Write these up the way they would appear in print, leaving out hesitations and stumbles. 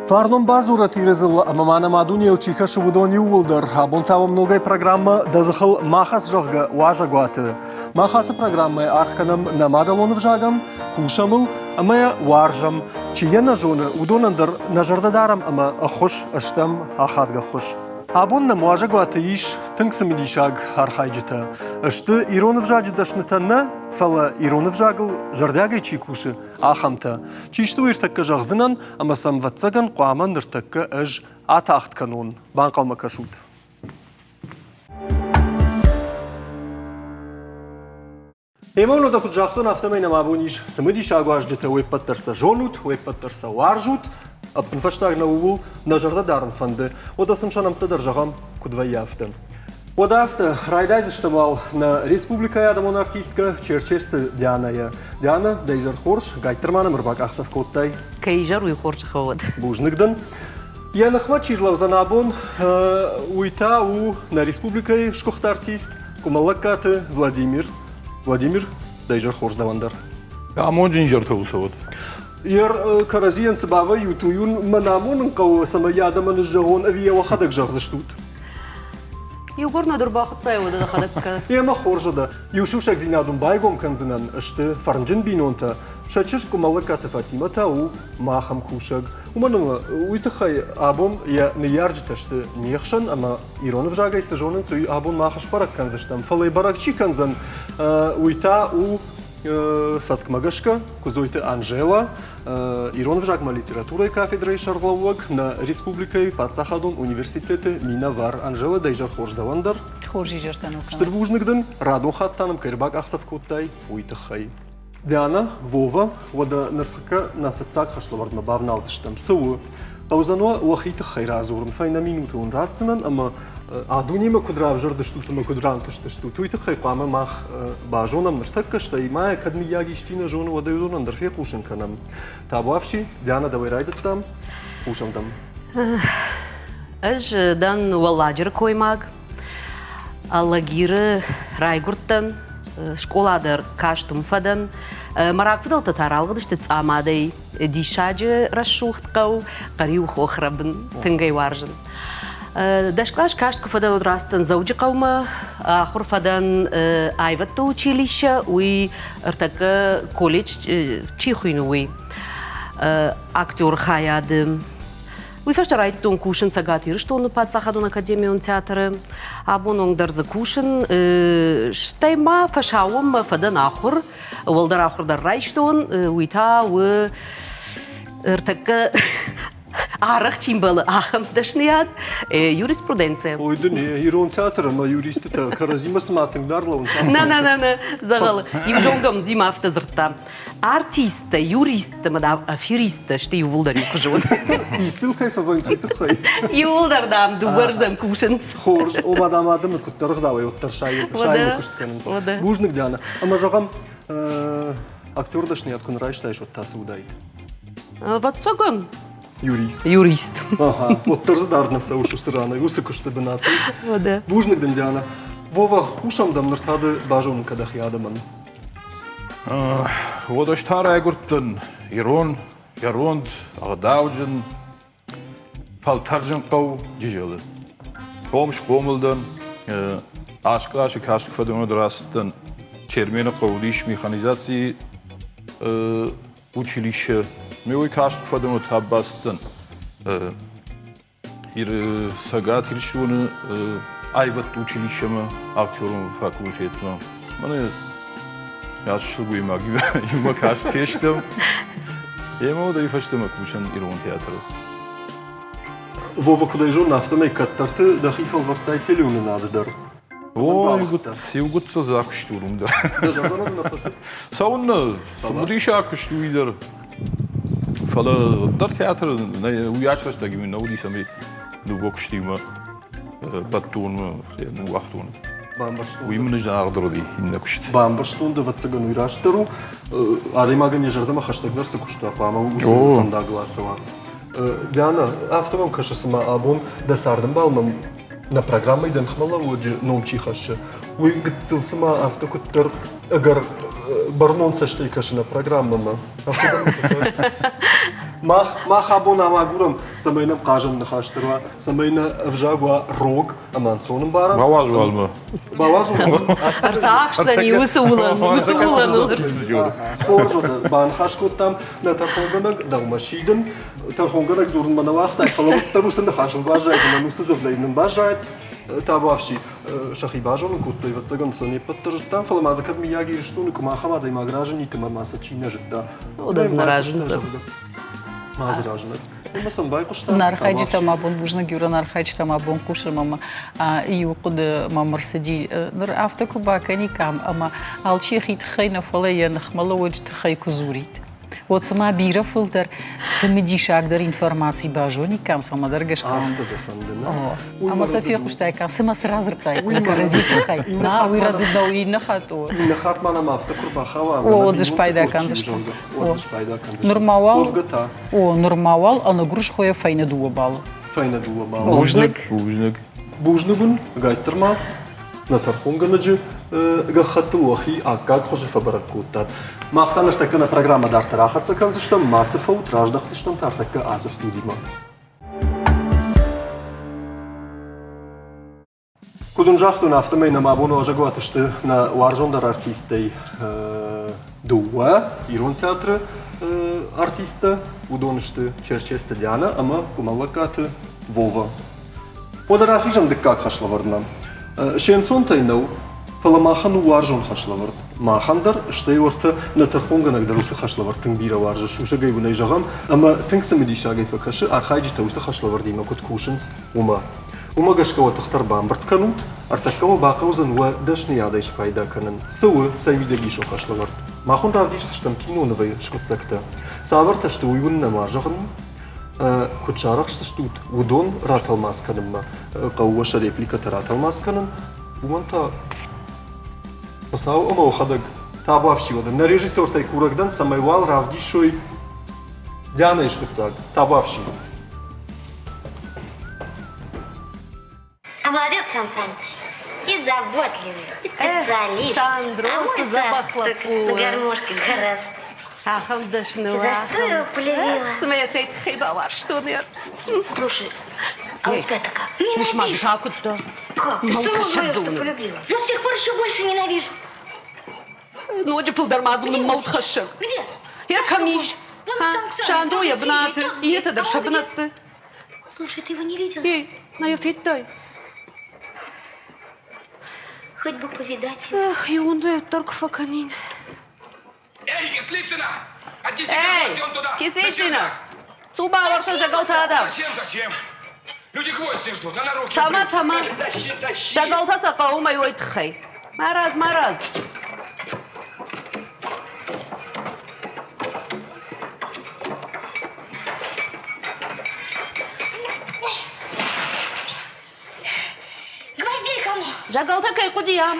Фарнон бадзурӕт Иры дзыллӕ ӕмӕ ма нӕм а дунейыл чи кӕсы, уыдон иууылдӕр. Абон та уӕм ногӕй программӕ «Дӕ дзыхыл ма хӕц», зӕгъгӕ, уазӕгуаты. Мах ацы программӕйы аргъ кӕнӕм нӕ мадӕлон ӕвзагӕн, кусӕм ыл ӕмӕ йӕ уарзӕм. Чи йӕ нӕ зоны, уыдонӕн дӕр нӕ зӕрдӕ дарӕм ӕмӕ ӕххуыс стӕм ахадгӕ ӕххуыс. Абон нӕм уазӕгуаты ис тынг цымыдисаг архайджытӕ. Сты ирон ӕвзаджы дӕснытӕ нӕ, фӕлӕ ирон ӕвзагыл зӕрдиагӕй чи кусы, ахӕмтӕ. Чи сты, уый ӕртӕккӕ зӕгъдзынӕн, ӕмӕ сӕм, ӕвӕццӕгӕн, хъуамӕ ныртӕккӕ ӕз атагъд кӕнон. Банхъӕлмӕ кӕсут. Эмӕ уын куыд загътон, афтӕмӕй нӕм абон ис цымыдисаг уазджытӕ, уе ппӕт дӕр сӕ зонут, уе ппӕт дӕр сӕ уарзут. Ӕппынфӕстаг нӕ ууыл нӕ зӕрдӕ дарын фӕнды. Уӕдӕ сын сӕ нӕмттӕ дӕр зӕгъӕм, куыд вӕййы, афтӕ. Уӕдӕ афтӕ, райдайдзыстӕм уал нӕ республикӕйы адӕмон артисткӕ Черчесты Дианӕйӕ. Дианӕ, дӕ изӕр хорз, гайттӕр ма нӕм ӕрбакъахдзӕф кодтай. Кӕй изӕр, уый хорз фӕуӕд. Бузныг дын. Йӕ ныхмӕ чи рлӕудзӕн абон, уый та у нӕ республикӕйы сгуыхт артист Къуымӕллӕгкаты Владимир. Владимир, дӕ изӕр хорз дӕуӕн дӕр. Амонджын изӕртӕ уыцӕуӕд. Ер кӕрӕдзийӕн цы бавӕййут, уый уын мӕн амонын хъӕуы, цӕмӕй йӕ адӕмӕн зӕгъон ӕви йӕ уӕхӕдӕг зӕгъдзыстут? Иугуыр нӕ дӕр бахуыдтай, уӕдӕ дӕхӕдӕг кӕ. Емӕ хорз дӕ. Иу сусӕгдзинад уын байгом кӕндзынӕн, сты фӕрнджын бинонтӕ. Сӕ чызг Къуымӕллӕгкаты Фатимӕ та у мах ӕмкусӕг. Уымӕн ӕмӕ уый тыххӕй абон йӕ ныййарджытӕ сты не хсӕн ӕмӕ ирон ӕвзагӕй цы зонынц, уый абон мах сбӕрӕг кӕндзыстӕм. Фӕлӕ бӕрӕг чи кӕндзӕн, уый та у фӕткмӕ гӕсгӕ Куыдзойты Анжела, ирон ӕвзагмӕ литературӕйы кафедрӕйы сӕргълӕууӕг, нӕ республикӕйы паддзахадон университеты минӕвар. Анжела, дӕ изӕр хорз дӕуӕн дӕр. Хорз изӕртӕ Стыр бузныг дын, радон хатт та нӕм кӕй ӕрбакъахдзӕф кодтай, уый тыххӕй. Диана, Вова, уӕдӕ ныртӕккӕ нӕ фыццаг хӕслӕвӕрдмӕ бавналдзыстӕм. Цы у? Хъӕудзӕн уӕ уӕхи тыххӕй радзурын, фӕйнӕ минуты уын ратдзынӕн ӕмӕ а дунемӕ куыд равзӕрдыстут ӕмӕ куыд рантыстыстут, уый тыххӕй хъуамӕ мах базонӕм ныртӕккӕ, стӕй ма кӕд мыййаг исчи нӕ зоны, уӕд ӕй уыдонӕн дӕр фехъусын кӕнӕм. Табуафси, Диана, дӕуӕй райдыдтам, хъусӕм дӕм. Ӕз дӕн Уӕлладжыры коймаг. Алагиры райгуырдтӕн, скъола дӕр каст уым фӕдӕн. Мӕ рагфыдӕлтӕ та ралгъыдысты Цъамадӕй. Диссаджы рӕсугъд хъӕу, Хъӕриуы хохрӕбын, тынг ӕй уарзын. Дӕс кълас каст куы фӕдӕн, уӕд рацыдтӕн Дзӕуджыхъӕумӕ, ахуыр фӕдӕн аивӕдты училище, уый ӕртӕккӕ колледж чи хуыйны, уый актеры хайады. Уый фӕстӕ райдыдтон кусын Цӕгат Ирыстоны паддзахадон академион театры. Абон онг дӕр дзы кусын. Стӕй ма фӕсаууонмӕ фӕдӕн ахуыр, уӕлдӕр ахуыр дӕр райстон. Уый та у ӕртӕккӕ арӕх чи мбӕлы, ахӕм дӕсныйад юриспруденция. Ой, дын ирон театр ӕмӕ юристытӕ кӕрӕдзимӕ цыма тынгдӕр лӕууынц. Нӕ, нӕ, нӕ, нӕ, дзӕгъӕлы. Иу зонгӕ Дима афтӕ дзырдта. Артисттӕ, юристтӕ ӕмӕ дам, аферисттӕ сты иууылдӕр иухуызон. Истыл кӕй фӕвӕййынц, уый тыххӕй. Иууылдӕр, дам, дыууӕрдӕм кусынц. Хорз, ома, дам, адӕмы куыддӕр ӕгъдауӕй уӕддӕр сайы куыст кӕнынц. Бузныг, Диана. Ӕмӕ зӕгъӕм, актер дӕсныйад куы нӕ райстаис, уӕд та цы уыдаид? Ӕвӕццӕгӕн, Юрист. Юрист. Ага, уӕддӕр дзы дард нӕ цӕуыс уыцы ранӕй, уыцы куысты бынаты. Уӕдӕ. Бузныг дын, Диана. Вова, хъусӕм дӕм ныр та ды базонын кӕ дӕхи адӕмӕн. Уӕд ӕз та райгуырдтӕн ирон, зӕронд, ӕгъдауджын, фӕлтӕрджын хъӕу Джызӕлы. Хом схъомыл дӕн, аст къласы каст куы фӕдӕн, уӕд рацыдтӕн Чермены хъӕуы уыдис механизацийы училище. Ме уый каст куы фӕдӕн, уӕд та бацыдтӕн Цӕгат Ирыстоны аивӕдты училищемӕ, актерон факультетмӕ. Мӕнӕ ацы сылгоймаг иумӕ каст фестӕм. Емӕ уӕдӕй фӕстӕмӕ кусын ирон театры. Вова, куыд ӕй зонын, афтӕмӕй кӕддӕрты дӕхи фӕлвӕрдтай телеуынынады дӕр. О, иугуыццыл дзы акуыст уым дӕр. Дӕ зӕрдӕмӕ дзы нӕ фӕцыд? Цӕуыннӕ, цымыдисаг куыст уый дӕр. Фӕлӕ дӕр театры уыйас рӕстӕг нӕ уыди, цӕмӕй дыууӕ куыстимӕ бӕттон ныууагътон. Бамбӕрстон. Уый мын зынаргъдӕр уыди иннӕ куыст. Бамбӕрстон, ӕвӕццӕгӕн, уый растдӕр у. Адӕймагӕн йӕ зӕрдӕмӕ хӕстӕгдӕр цы куыст уа, хъуамӕ уыцы фӕндагыл ацӕуа. Диана, афтӕ мӕм кӕсы, цыма абон дӕ цардӕмбал мӕм нӕ программӕйы дӕ ныхмӕлӕууӕджы ном чи хӕссы, уый гыццыл цыма афтӕ куыддӕр ӕгӕр бӕрнон цӕстӕй кӕсы нӕ программӕмӕ. Афтӕ дӕр мӕ фӕкаст. Мах, мах абон ам агурӕм, цӕмӕй нӕм хъазӕн ныхас дӕр уа, цӕмӕй нӕ ӕвзаг уа рог ӕмӕ ӕнцон ӕмбарӕн. Бауадз уал мӕ. Бауадз уал. Ӕрцахсдзӕни уыцы уылӕн, уыцы уылӕныл. Хорз уӕдӕ, баныхас кодтам нӕ тӕрхонгӕнӕг дӕумӕ сидын. Тӕрхонгӕнӕг дзурынмӕ нӕ уагътай, фӕлӕ уӕддӕр уыцы ныхасыл баззайд ӕмӕ уыцы дзырдӕй нын баззайд. Табуафси, сӕхи базонын кодтой, ӕвӕццӕгӕн сӕ не ппӕт дӕр зыдтам, фӕлӕ ма дзы кӕд мыййаг Ирыстоны къуым ахӕм адӕймаг разынид ӕмӕ ма сӕ чи нӕ зыдта. Уыдон нӕ разындзӕн. Ма дзы разынӕд. Ӕмӕ сӕм байхъуыстам. Нӕ архайджытӕ ма бон бузныг Юран архайджытӕ ма бон хъусын ӕмӕ иу хъуыды мӕм ӕрцыди. Ныр афтӕ куы бакӕниккам ӕмӕ алчи йӕхи тыххӕй нӕ, фӕлӕ йӕ ныхмӕлӕууӕджы тыххӕй куы дзурид. Уӕд цыма бирӕ фылдӕр цымыдисагдӕр информаци базониккам, цӕмӕдӕр гӕсгӕ. Афтӕ дӕ фӕнды, нӕ? Ӕмӕ сӕ фехъуыстаиккам, цымӕ цы радзырдтаиккой кӕрӕдзи тыххӕй. На, уый рӕдыд нӕу, иннӕ хатт о. Иннӕ хатт ма нӕм афтӕ куы рбахауа, О, уӕд дзы спайда кӕндзыстӕм. Уӕд дзы спайда кӕндзыстӕм. Нырма уал, Уӕвгӕ та? О, нырма уал ӕнӕгуырысхойӕ фӕйнӕ дыууӕ баллы. Фӕйнӕ дыууӕ баллы. Бузныг. Бузныг. Бузныг уын, ӕгайтдӕр ма нӕ тӕрхонгӕнӕджы гӕххӕттыл уӕхи аккаг хуызы фӕбӕрӕг кодтат. Мах та ныртӕккӕ нӕ программӕ дарддӕр ахӕццӕ кӕндзыстӕм, мацы фӕут, раздӕхдзыстӕм та ӕртӕккӕ ацы студимӕ. Куыд уын загътон, афтӕмӕй нӕм абон уазӕгуаты сты нӕ уарзондӕр артисттӕй дыууӕ ирон театры артисттӕ. Уыдон сты Черчесты Дианӕ ӕмӕ Къуымӕллӕгкаты Вова. Уӕдӕ рахизӕм дыккаг хӕслӕвӕрдмӕ. Се нцонтӕй нӕу, фӕлӕ махӕн у уарзон хӕслӕвӕрд. Махӕн дӕр, стӕй уӕртӕ нӕ тӕрхонгӕнӕг дӕр уыцы хӕслӕвӕрд тынг бирӕ уарзы, сусӕгӕй уын ӕй зӕгъӕм, ӕмӕ тынг цымыдисагӕй фӕкӕсы, архайджытӕ уыцы хӕслӕвӕрдимӕ куыд кусынц, уымӕ. Уымӕ гӕсгӕ уӕ тыхтӕ ӕрбамбырд кӕнут, ӕртӕккӕ уӕ бахъӕудзӕн уӕ дӕсныйадӕй спайда кӕнын. Цы у, цӕй мидӕг ис уӕ хӕслӕвӕрд? Мах уын равдисдзыстӕм кинонывӕй скъуыддзӕгтӕ. Цавӕртӕ сты, уый уын нӕма зӕгъын. Куыд сарӕхсдзыстут уыдон ратӕлмац кӕнынмӕ, хъӕуы уӕ сӕ репликӕтӕ ратӕлмац кӕнын, уымӕн та Хуыцау ӕмӕ уӕхӕдӕг табуафси уӕд. Нӕ режиссертӕй курӕг дӕн, цӕмӕй уал равдисой Дианӕйы скъуыддзаг. Табуафси. А молодец, Сан Саныч. И заботливый, и специалист. Сандро, а мой цы дзӕбӕх Сашка лӕппу. на гармошке гораздо. Ахӕм дӕсны у, За что я его полюбила? Цымӕ йӕ цӕй тыххӕй бауарзтон Слушай, а у тебя-то как? Ненавижу. Ненавижу. куыдта? Как? Ты сама говорила, что полюбила. Я с тех пор еще больше ненавижу. Ноджы фылдӕр ма дзы мын мӕудхӕссӕг. Где? Йӕ кӕм ис? Вон Сан Саныч Сандро тоже йӕ бынаты, сидит, тот здесь, иннӕтӕ дӕр а сӕ он где? бынӕтты. Слушай, ты его не видела? Ей, на йӕ федтай? Хоть бы повидать его. Эх, иунды дӕр куы фӕкӕнин. Эй, Кислицына! Отнеси Эй, гвоздь вон туда! Кислицына! Цу бауӕртӕ зӕгӕлтӕ адав. Зачем, зачем? Люди гвозди ждут, а на руки... Цӕмӕ, цӕмӕ? Тащи, тащи! Зӕгӕлтӕ сӕ хъӕуы мӕ уой тыххӕй. Марадз, марадз. Гвоздей кому? Зӕгӕлтӕ кӕй хъуыди ам?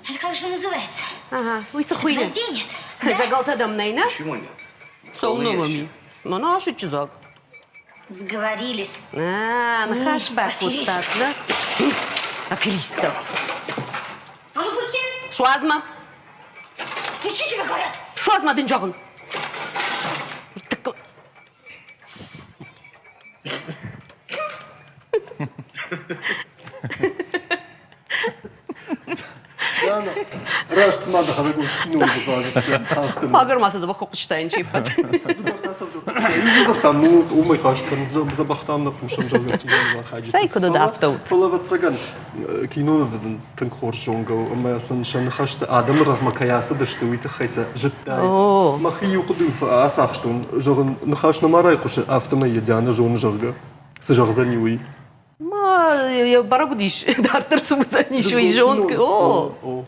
Это как же называется? Ага, уый цы хуыйны? Гвоздей нет? Зӕгӕлтӕ дӕм нӕй, нӕ? Почему нет? Цӕуылнӕ мӕм и? Мӕнӕ асыччы дзаг. Сговорились. А, ныхас бакодтат, нӕ? Аферисттӕ. А ну пусти! Суадз мӕ! Пусти тебе говорят! Суадз мӕ дын зӕгъын! Раст цыма дӕхӕдӕг уыцы кинонывы базыдтӕ, афтӕ. Ӕгӕр ма сӕ дзӕбӕх куы хъуыстаин се ппӕт. Иууылдӕр та ну уымӕй хъаст кӕнын, дзӕбӕх дам нӕ хъусӕм, зӕгъгӕ, кинонывы архайджыты. Цӕй, куыд уыд, афтӕ уыд. Фӕлӕ, ӕвӕццӕгӕн, кинонывы дын тынг хорз зонгӕ у ӕмӕ сын сӕ ныхӕсты адӕмы рӕгъмӕ кӕй ацыдысты, уый тыххӕй сӕ зыдтай. Мӕхи иу хъуыды ацахстон, зӕгъын, ныхас нӕма райхъуысы, афтӕмӕй йӕ Дианӕ зоны, зӕгъгӕ. Цы зӕгъдзӕни, уый. Ма, йӕ бӕрӕг уыдис, дарддӕр цы уыдзӕнис, уый зонг. О!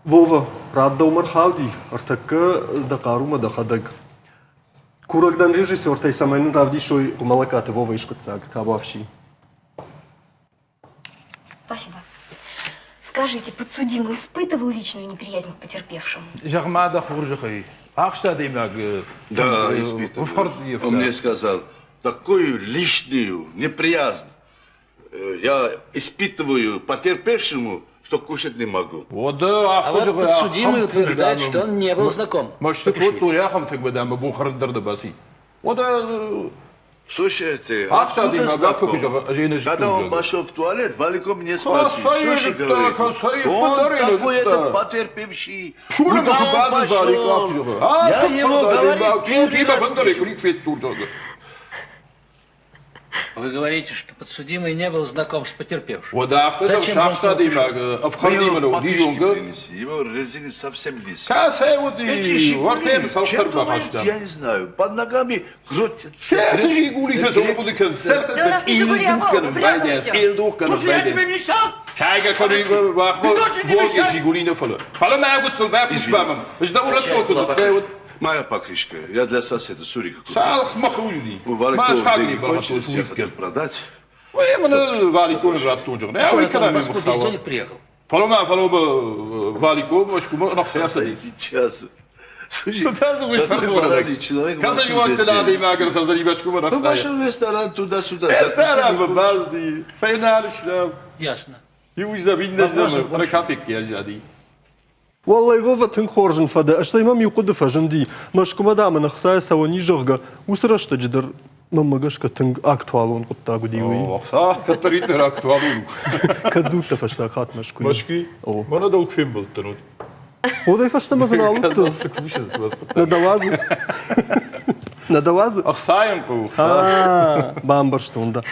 Вова, рад дӕумӕ рхауди, ӕртӕккӕ дӕ хъарумӕ дӕхӕдӕг. Курӕг дӕн режиссертӕй, цӕмӕй нын равдисой Къуымӕлӕгкаты Вовайы скъуыддзаг, табуафси. Спасибо. Скажи, Скажите, подсудимый испытывал личную неприязнь к потерпевшему? Зӕгъ-ма дӕ хорзӕхӕй, ахст адӕймаг Да, испытывал. Он мне сказал, такую личную неприязнь я испытываю потерпевшему, что кушать не могу. Вот, да, А вот подсудимый утверждает, что он не был знаком. Мӕсты кодтой ахӕм тыгбадӕ ӕмӕ бухарын дӕр баци. Уӕдӕ Слушайте, откуда знаком? Когда он пошел в туалет, Валико мне спросил, слушай, говорит, кто он такой этот потерпевший? Куда он пошел? Я его, говорит, первый раз вижу. Вы говорите, что подсудимый не был знаком с потерпевшим. Уӕдӕ афтӕ дӕр Зачем вам сахста адӕймаг ӕфхӕрдимӕ Его уыди покрышки зонгӕ. принесли, его резины совсем лисы. Кӕцӕй уыди, Эти «Жигули», уартӕ чем цалдӕр думают, бахаста. я не знаю. Под ногами крутятся. Цы Жигулитӕ цӕуыл хъуыды кӕнынц? Да у нас не «Жигули», а «Волга», прятал всё. Цъилдух кӕнын Слушай, я тебе байдайынц. мешал? Тайга кӕнын махмӕ Волги Жигули нӕ фӕлӕ. Фӕлӕ мӕ гуыцыл бахъус мӕм. Ӕз дӕ урӕдтон куы дзырдтай, уӕд Моя покрышка. Я для соседа Сурика купил. цалх мӕ хуйди. У Ма Валикова схагни деньги балхӕдтон кончились, я суиккӕн. хотел продать. Ой, мӕнӕ Валиконы радтон зӕгъын. Что, Ӕ, уый это он в кӕнӕм Москву без ӕхсӕвы. денег приехал? Фӕлӕ ма, фӕлӕ ма Валико Мӕскуымӕ ӕнӕхсӕвцыди. Сейчас. Слушай, Цытӕ дзы уый такой фӕхорӕг? банальный человек в Кӕцы Москве без иуӕгты денег. адӕймагӕн сӕвзӕри Мӕскуымӕ Ну, ӕнӕхсӕйӕ? пошел в ресторан туда-сюда. Ресторан закусили. базди, фӕйнӕ стӕм. Ясно. Иу здӕм, иннӕ здӕм, ӕнӕ капекки аззади. Уӕллӕй, Вова, тынг хорз ын фӕдӕ, стӕй мӕм иу хъуыды фӕзынди, Мӕскуымӕ, дам, ын ӕхцайӕ цӕуӕн ис, зӕгъгӕ, уыцы рӕстӕджы дӕр мӕнмӕ гӕсгӕ тынг актуалон хъуыддаг уыди уый. Ӕхца кӕддӕриддӕр актуалон у. Кӕд дзудтӕ фӕстаг хатт Мӕскуыйы? Мӕскуы? Мӕнӕ дӕу куы фембӕлдтӕн, уӕд. Уӕдӕй фӕстӕмӕ дзы нал уыдтӕн. Цы кусынц, Нӕ дӕ уадзы? Нӕ дӕ уадзы? Ӕхцайӕн хъӕуы, ӕхца. Бамбӕрстон дӕ.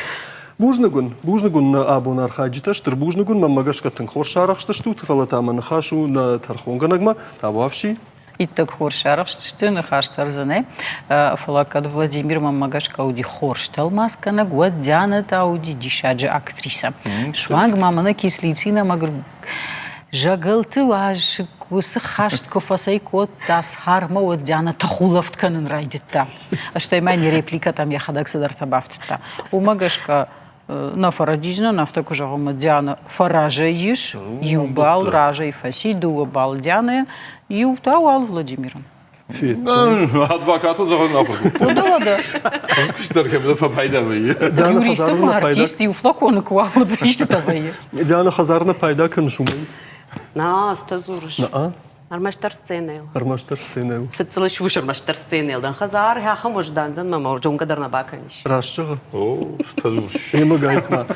Бузныг уын, бузныг уын нӕ абоны архайджытӕ, стыр бузныг уын, мӕнмӕ гӕсгӕ тынг хорз сарӕхстыстут, фӕлӕ та мӕ ныхас у нӕ тӕрхонгӕнӕгмӕ, табуафси. Иттӕг хорз сарӕхстысты, ныхас дӕр дзы нӕй. Фӕлӕ кӕд Владимир мӕнмӕ гӕсгӕ уыди хорз тӕлмацгӕнӕг, уӕд Дианӕ та уыди диссаджы актрисӕ. Суанг ма мӕнӕ Кислицына мӕгуыр зӕгӕлты уыцы хӕст куы фӕцӕйкодта цармӕ, уӕд Дианӕ тыхулӕфт кӕнын райдыдта. Стӕй ма йын репликӕтӕм йӕхӕдӕг цыдӕртӕ бафтыдта. Уымӕ гӕсгӕ нӕ фӕрӕдидзынӕн, афтӕ куы зӕгъон, Диана фӕразӕй ис, иу бал разӕй фӕци, дыууӕ бал Дианӕйӕн, иу та уал Владимирӕн. Адвокатыл зӕгъын нахуыр. Уӕдӕ, уӕдӕ. Куыст дӕр кӕм фӕпайда вӕййы. Юрист ӕмӕ артист иу флаконы куы уа, уӕд истытӕ вӕййы. Диана хӕдзар нӕ пайда кӕныс уымӕй? На, цы дзурыс? Ӕрмӕстдӕр сценӕйыл. Ӕрмӕстдӕр сценӕйыл. Фыццыл ис ӕрмӕстдӕр сценӕйыл. Дӕн хӕдзар ахӕм уӕздан дӕн, мӕ зонгӕ дӕр нӕ бакӕнис. Раст зӕгъы. О, стӕдзурыс. Ӕмӕ гайтма.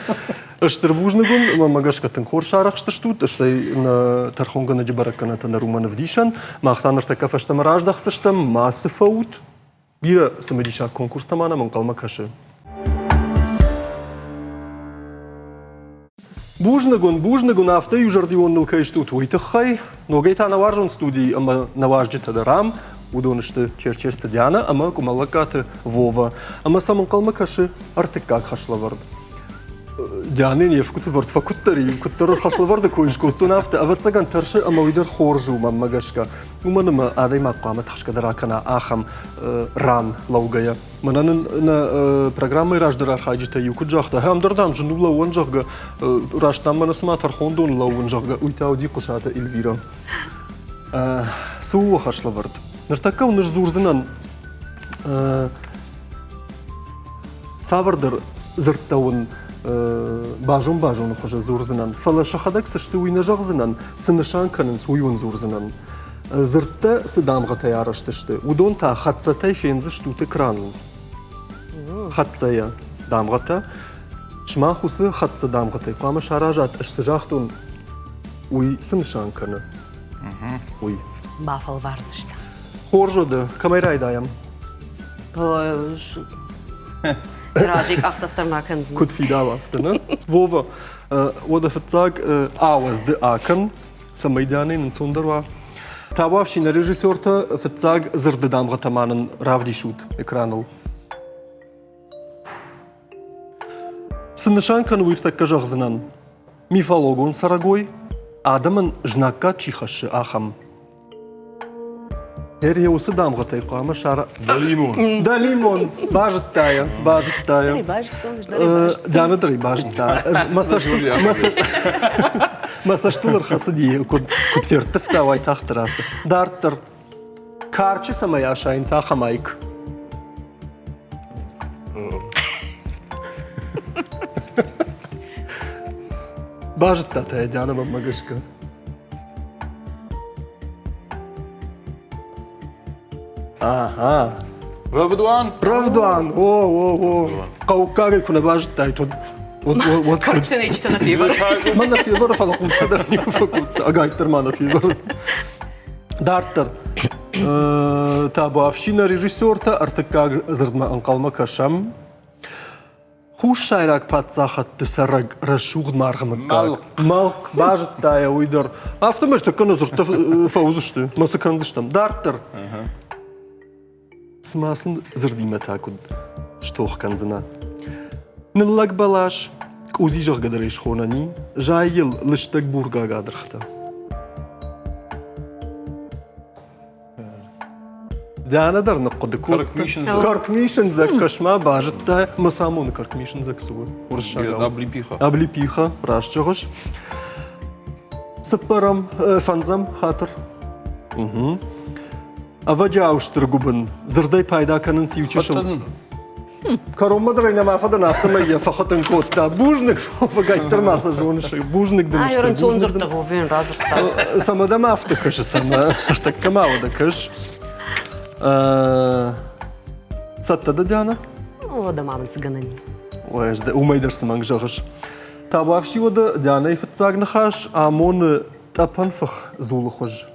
Стыр бузныг уын, мӕ гӕсгӕ тынг хорз сарӕхстыстут, стӕй нӕ тӕрхонгӕнӕджы бӕрӕггӕнӕнтӕ нӕ уымӕн ӕвдисӕн. Мах та ныртӕккӕ фӕстӕмӕ раздӕхдзыстӕм, мацы фӕут. Бирӕ цымыдисаг конкурстӕ ма нӕм ӕнхъӕлмӕ кӕсы. Бузныг уын, бузныг уын, афтӕ иузӕрдион ныл кӕй стут, уый тыххӕй. Ногӕй та нӕ уарзон студийы ӕмӕ нӕ уазджытӕ дӕр ам. Уыдон сты Черчесты Дианӕ ӕмӕ Къуымӕллӕггаты Вова. Ӕмӕ сӕм ӕнхъӕлмӕ кӕсы ӕртыккаг хӕслӕвӕрд. Дианӕйӕн йе фгуыты вӕрд фӕкуыддӕр и, куыддӕр хӕслӕвӕрды кой скодтон, афтӕ, ӕвӕццӕгӕн, тӕрсы ӕмӕ уый дӕр хорз у мӕнмӕ гӕсгӕ. Уымӕн ӕмӕ адӕймаг хъуамӕ тыхсгӕ дӕр акӕна ахӕм ран лӕугӕйӕ. Мӕнӕ нын нӕ программӕйы раздӕр архайджытӕй иу куыд загъта, ам дӕр, дам, зын у лӕууӕн, зӕгъгӕ, раст дам мӕнӕ цыма тӕрхондоны лӕууын, зӕгъгӕ, уый та уыди Хъуысаты Эльвирӕ. Цы у хӕслӕвӕрд? Ныртӕккӕ уын ӕз дзурдзынӕн цавӕрдӕр дзырдтӕ уын базон-базоны хуызы дзурдзынӕн, фӕлӕ сӕхӕдӕг цы сты, уый нӕ зӕгъдзынӕн, цы нысан кӕнынц, уый уын дзурдзынӕн. Дзырдтӕ цы дамгъӕтӕй арӕзт сты, уыдон та хӕццӕтӕй фендзыстут экраныл. Хӕццӕйӕ дамгъӕтӕ. Сымах уыцы хӕццӕ дамгъӕтӕй хъуамӕ саразат, ӕз цы загътон, уый цы нысан кӕны, уый. Бафӕлвардзыстӕм. Хорз уӕдӕ, кӕмӕй райдайӕм? Разӕй къахдзӕф дӕр ма кӕндзынӕ. Куыд фидауа, афтӕ, нӕ? Вова, уӕдӕ фыццаг ауӕдз ды акӕн, цӕмӕй Дианӕйӕн ӕнцондӕр уа. Табуафси, нӕ режиссертӕ фыццаг дзырды дамгъӕтӕ ма нын равдисут экраныл. Цы нысан кӕны, уый ӕртӕккӕ зӕгъдзынӕн. Мифологон цӕрӕгой, адӕмӕн знаггад чи хӕссы, ахӕм. Ӕр йӕ уыцы дамгъӕтӕй хъуамӕ сара... Дӕлимон. Дӕлимон! Базыдта йӕ, базыдта йӕ. Базыдтон, Диана дӕр ӕй базыдта. Мӕ цӕст, мӕ цӕст... Мӕ цӕстыл ӕрхӕцыди, куыд, куыд ферттывта уайтагъддӕр афтӕ. Дарддӕр. Карчы цӕмӕй асайынц, ахӕм айк. Базыдта та йӕ Диана мӕнмӕ гӕсгӕ. Ага. Рӕвдуан? Рӕвдуан, о, о, о. Хъӕуккагӕй куы нӕ базыдтай, уӕд уӕд Короче, нечто на февр. Мӕ нӕ февр, фӕлӕ хъусгӕ дӕр никуы фӕкодта. Ӕгайтдӕр ма нӕ февр. Дарддӕр. Табуафси нӕ режиссертӕ ӕртыккаг дзырдмӕ ӕнхъӕлмӕ кӕсӕм. Хуссайраг паддзахӕдты цӕрӕг рӕсугъд маргъы мыггаг. Мӕлхъ базыдта йӕ уый дӕр. Афтӕмӕй тӕккӕ нӕ дзырдтӕ фӕуыдзысты, мӕ цы кӕндзыстӕм. Дарддӕр. Цымӕ сын дзырдимӕ та куыд стох кӕндзынӕ? Ныллӕг бӕлас, къудзи зӕгъгӕ дӕр ӕй схонӕн и, зайы йыл лыстӕг бургаг адырхтӕ. Диана дӕр ныхъхъуыды кодта. Кӕркмисындзӕг кӕс-ма базыдта, мӕ цы амоны кӕркмисындзӕг цы у уырыссагау? Облепиха. Облепиха, раст зӕгъыс. Цыппӕрӕм, фӕндзӕм хатыр. Угу. Ӕвӕджиау стыр гуыбын. Дзырдӕй пайда кӕнынц иу чысыл. Кӕронмӕ дӕр ӕй нӕма фӕдӕн, афтӕмӕй йӕ фӕхытын кодта. Бузныг, фӕгайддӕр ма сӕ зоныс. Бузныг дын. Ай, ӕрынцон дзырдтӕ Вовен радзырдта. Цӕмӕ дӕм афтӕ кӕсы, цӕмӕ? Ӕртӕккӕ ма уӕдӕ кӕс. Цӕттӕ дӕ, Диана? Уӕдӕ ма мын цы гӕнӕн и. Уымӕй дӕр цы мӕнг зӕгъыс. Табуафси уӕдӕ Дианӕйы фыццаг ныхас амоны тъӕпӕнфых дзулы хуыз.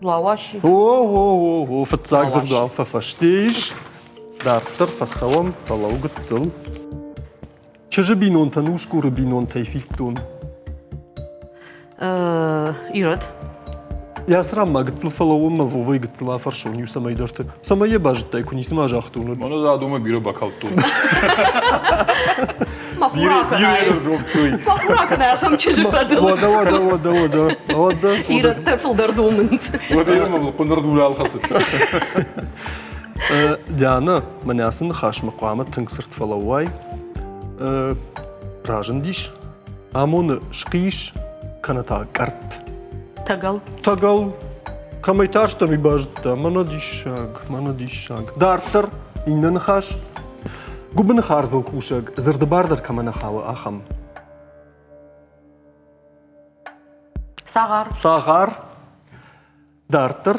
Лауаши. О, о, о, о, фыццаг дзырдуал фӕфӕсте ис. Дарддӕр фӕцӕуӕм, фӕлӕуу гыццыл. Чызджы бинонтӕн усгуры бинонтӕй фиддон. Ирод. Йӕ цыранмӕ гыццыл фӕлӕууон мӕ Вовӕй гыццыл афӕрсон иу цӕмӕйдӕрты. Цӕмӕй йӕ базыдтай, куы ницыма загътон, уӕд. Мӕнӕ адомӕ бирӕ бакалдтон. Ахӕм чызджы фӕдыл. Уӕдӕ, уӕдӕ, уӕдӕ, уӕдӕ, уӕдӕ. Ирӕттӕ фылдӕр домынц. Уӕдӕ ирмӕ хъуыныр дурал хӕцы. Диана, мӕнӕ ацы ныхасмӕ хъуамӕ тынг цырд фӕлӕууай. Разындис, амоны схъис, кӕнӕ та къӕртт. Тӕгӕл. Тӕгӕл. Кӕмӕй тарстӕн, уый базыдта. Мӕнӕ диссаг, мӕнӕ диссаг. Дарддӕр иннӕ ныхас. Гуыбыны хардзыл кусӕг, дзырды бар дӕр кӕмӕ нӕ хауы, ахӕм. Цагъар. Цагъар. Дарддӕр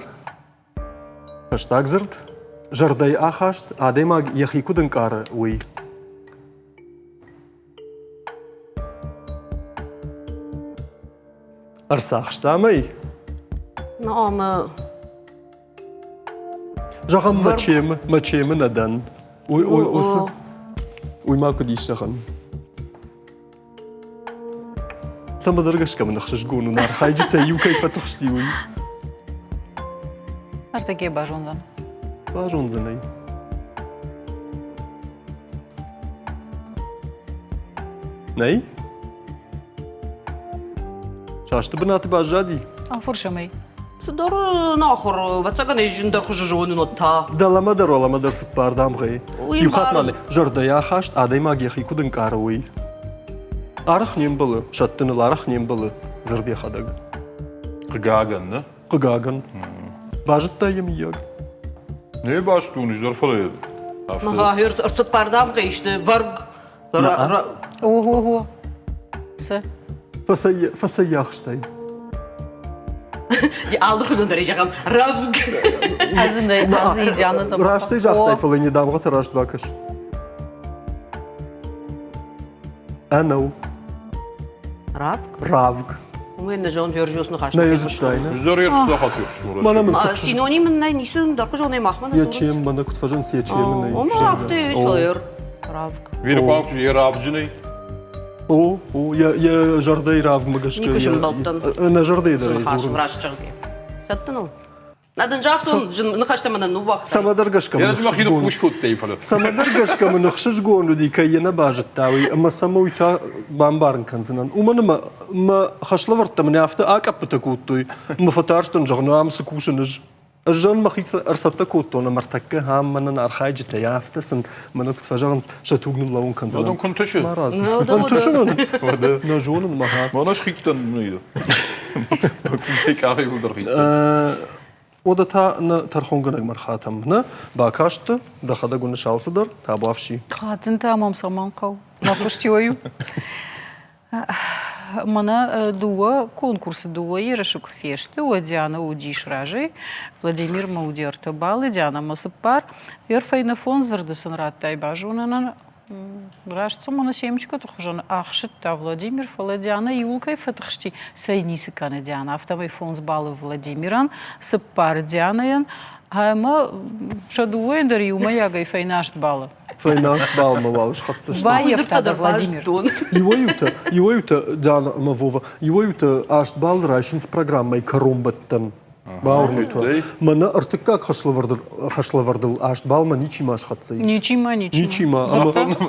фӕстаг дзырд. Зӕрдӕйы ахаст, адӕймаг йӕхи куыд ӕнкъары, уый. Ӕрцахстам ӕй? Ну, ӕмӕ Зӕгъӕм, мӕ чемы, мӕ чемы нӕ дӕн. Уый, уый, уыцы, уый ма куыд ис зӕгъӕн? Цӕмӕдӕр гӕсгӕ мын ӕхсызгон у, архайджытӕй иу кӕй фӕтыхсти, уый. Ӕртӕке базондзӕн. Базондзӕн ӕй. Нӕй? Састы бынаты баззади? Афӕрсӕм ӕй. Цыдӕр нахуыр, ӕвӕццӕгӕн ӕй зындӕр хуызы зонын уӕд та. Дӕлӕмӕ дӕр, уӕлӕмӕ дӕр цыппар дамгъӕйы. Иу хатт ма зӕрдӕйы ахаст адӕймаг йӕхи куыд ӕнкъары, уый. Арӕх не мбӕлы, сӕттыныл арӕх не мбӕлы дзырд йӕхӕдӕг. Хъыгагӕн, нӕ? Хъыгагӕн. Базыдтай йӕ, мыййаг? Не базыдтон, ис дӕр, фӕлӕ афтӕ. Цыппар дамгъӕйы сты вӕрг. Ого-го. Цы? Фӕцӕййӕхстай. Алы хуызӕн дӕр зӕгъӕм, рӕвг. Ӕз ын ӕз идеально забыла. Раст ӕй загътай, фӕлӕ не дамгъӕтӕ раст бакӕс. Ӕнӕу. Равг? Равг. Уый нӕ зон верзиос ныхас. Нӕ зыдтай, нӕ? Ӕз дӕр ӕрцахат фехъуыстон. Мӕнӕ мын Синоним ын нӕй, ницы ын дӕр хуызонӕй махмӕ нӕ Йӕ чем, мӕнӕ куыд фӕзынц, йӕ чем нӕй. Ома афтӕ фӕлӕ равг. Вирхуау йӕ равджынӕй. О, о, йӕ йӕ зӕрдӕйы равгмӕ гӕсгӕ. Никуы сӕмбӕлдтӕн. Нӕ зӕрдӕйы дӕр ӕй дзурынц. Раст зӕгъгӕ. Сӕттыныл. Нӕ дын загътон, зын ныхӕстӕ мӕнӕн ныууагътай. Цӕмӕдӕр гӕсгӕ мын ӕхсызгон кодтай, фӕлӕ. Цӕмӕдӕр гӕсгӕ мын ӕхсызгон уыди, кӕй йӕ нӕ базыдта, уый, ӕмӕ сӕм уый та бамбарын кӕндзынӕн. Уымӕн ӕмӕ мӕ хӕслӕвӕрдтӕ мын афтӕ акъӕппытӕ кодтой, ӕмӕ фӕтарстӕн, зӕгъын, ам цы кусын ӕз. Ӕз зӕгъын мӕхи ӕрцӕттӕ кодтон ӕмӕ ӕртӕккӕ ам мӕнӕн архайджытӕ афтӕ сын мӕнӕ куыд фӕзӕгъынц, сӕ туг ныллӕууын кӕндзӕн. Уыдон куы нтысы. Марадз. Ӕнтысы нын? Нӕ зонын мӕ. Мӕнӕ схидтӕн къахы иуылдӕр хидтӕн. Уӕдӕ та нӕ тӕрхонгӕнӕгмӕ рхатӕм. Нӕ бакастты, дӕхӕдӕг уыныс алцыдӕр, табуафси. Хатын та мӕм цӕмӕн хъӕуы? Мӕ куысти у. Мӕнӕ дыууӕ конкурсы дыууӕ ерысы куы фесты, уӕд Диана уыдис разӕй, Владимирмӕ уыди ӕртӕ баллы, Дианамӕ цыппар. Йе фӕйнӕ фондз дзырды сын радтай базонынӕн. Раст цыма нӕ семечкӕты хуызӕн ӕхсыдта Владимир, фӕлӕ Диана иуыл кӕй фӕтыхсти, цӕй ницы кӕны Диана, афтӕмӕй фондз баллы Владимирӕн, цыппар Дианайӕн ӕмӕ сӕ дыууӕйӕн дӕр иумӕйагӕй фӕйнӕ аст баллы. Фӕйнӕ балмӕ уал схӕццӕ сты. Баййӕфта дӕр Владимир. Иуӕй-иутӕ, иуӕй-иутӕ, Диана ӕмӕ Вова, иуӕй-иутӕ аст баллы райсынц программӕйы кӕронбӕттӕн. Бауырнут уӕ. Мӕнӕ ӕртыккаг хӕслӕвӕрдыл аст балмӕ ничи ма схӕццӕ ис. Ничи ма, ничи. Ничи ма.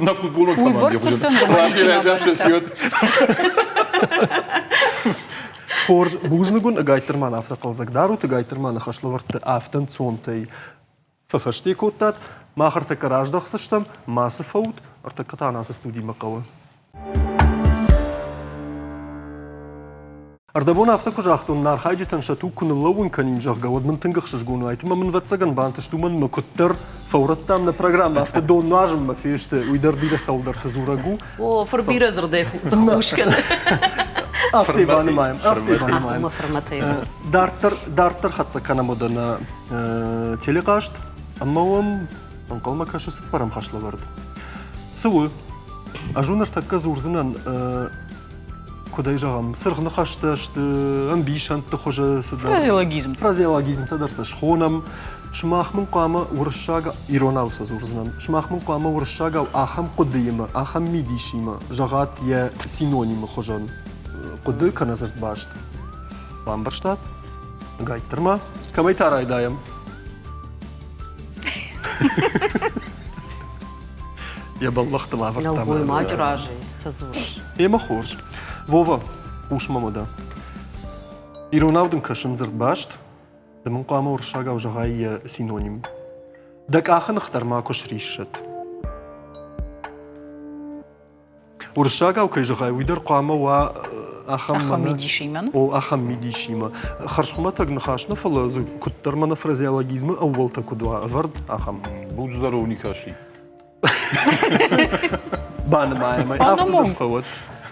На футболон команде. Хорз, бузныг уын, ӕгайтдӕр ма афтӕ хъӕлдзӕг дарут, ӕгайтдӕр ма нӕ хӕслӕвӕрдты афтӕ ӕнцонтӕй фӕфӕсте кодтат. Мах ӕртӕккӕ раздӕхдзыстӕм, мацы фӕут, ӕртӕккӕ та ацы студимӕ хъӕуы. Ӕрдӕбон афтӕ куы загътон, нӕ архайджытӕн сӕ туг куы ныллӕууын кӕнин, зӕгъгӕ, уӕд мын тынг ӕхсызгон уаид. Ӕмӕ мын, ӕвӕццӕгӕн, бантыст, уымӕн мӕ куыддӕр фӕурӕдтам нӕ программӕ, афтӕ дон нуазынмӕ фесты, уый дӕр бирӕ цӕуылдӕрты дзурӕг у. О, фыр бирӕ дзырдӕй хус кӕны. Афтӕ банымайӕм, афтӕ банымайӕм. Дарддӕр, дарддӕр хӕццӕ кӕнӕм уӕдӕ нӕ телехъазт ӕмӕ уӕм ӕнхъӕлмӕ кӕсы цыппӕрӕм хӕслӕвӕрд. Цы у? Ӕз уын ныртӕккӕ дзурдзынӕн, куыд ӕй зӕгъӕм, цыргъ ныхӕстӕ сты, ӕмбисӕндты хуызы цыдӕр. Фразеологизмтӕ. Фразеологизмтӕ дӕр сӕ схонӕм. Сымах мын хъуамӕ уырыссаг, иронау сӕ дзурдзынӕн, сымах мын хъуамӕ уырыссагау ахӕм хъуыдыимӕ, ахӕм мидисимӕ зӕгъат йӕ синонимы хуызӕн хъуыды кӕнӕ дзырдбаст. Бамбӕрстат? Гайттыр ма. Кӕмӕй та райдайӕм? Йӕ бӕллӕхтыл авӕрдта. Нӕлгоймаджы разӕй цы дзурыс? Эмӕ хорз. Вова, хъус мӕм уӕдӕ. Иронау дын кӕсын дзырдбаст, ды мын хъуамӕ уырыссагау зӕгъай йӕ синоним. Дӕ къахы ных дӕр макуы сриссӕд. Уырыссагау кӕй зӕгъай, уый дӕр хъуамӕ уа ахӕм Ахӕм мидисимӕ. О, ахӕм мидисимӕ. Хӕрзхуымӕтӕг ныхас нӕ, фӕлӕ дзы куыддӕр мӕнӕ фразеологизмы ӕууӕлтӕ куыд уа ӕвӕрд, ахӕм. Будь здоров, не кашляй. Банымайӕм ӕй, афтӕ дӕр фӕуӕд.